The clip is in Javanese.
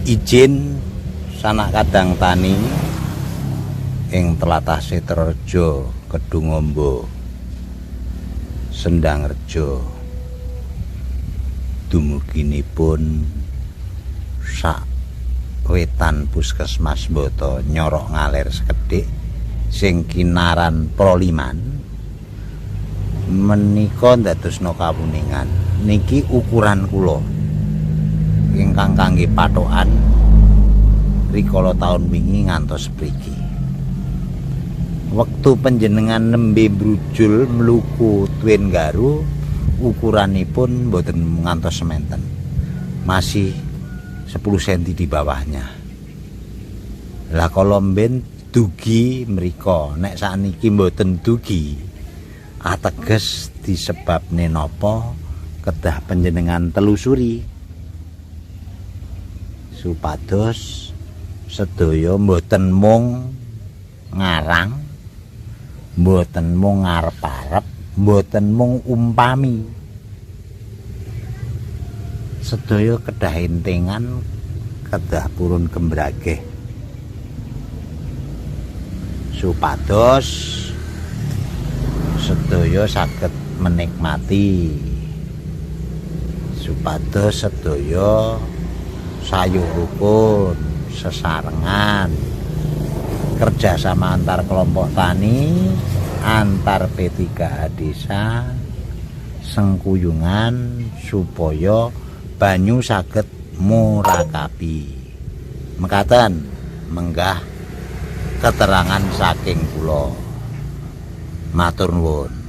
Izin sanak kadang tani ing tlatah Setrorejo, Kedungombo, Sendangrejo, dumuginipun sak wetan Puskesmas Boto nyorok ngalir sekedhik sing kinaran Proliman menika ndadosna kawuningan. Niki ukuran kula ingkang kangge patokan rikala taun wingi ngantos mriki. Wektu panjenengan nembe brujul mluku Twin Garu, ukuranipun mboten ngantos sementen, masih 10 cm di bawahnya. Lah, kala mben dugi mriko, nek sakniki mboten dugi, ateges disebabne napa? Kedah panjenengan telusuri supados sedaya mboten mung ngarang, mboten mung ngarep-arep, mboten mung umpami. Sedaya kedah entengan, kedah purun gembrageh supados sedaya saged menikmati, supados sedaya sayuk rukun sesarengan kerjasama antar kelompok tani, antar P3H desa, sengkuyungan supaya banyu saged murakabi. Mekaten menggah keterangan saking kula. Matur nuwun.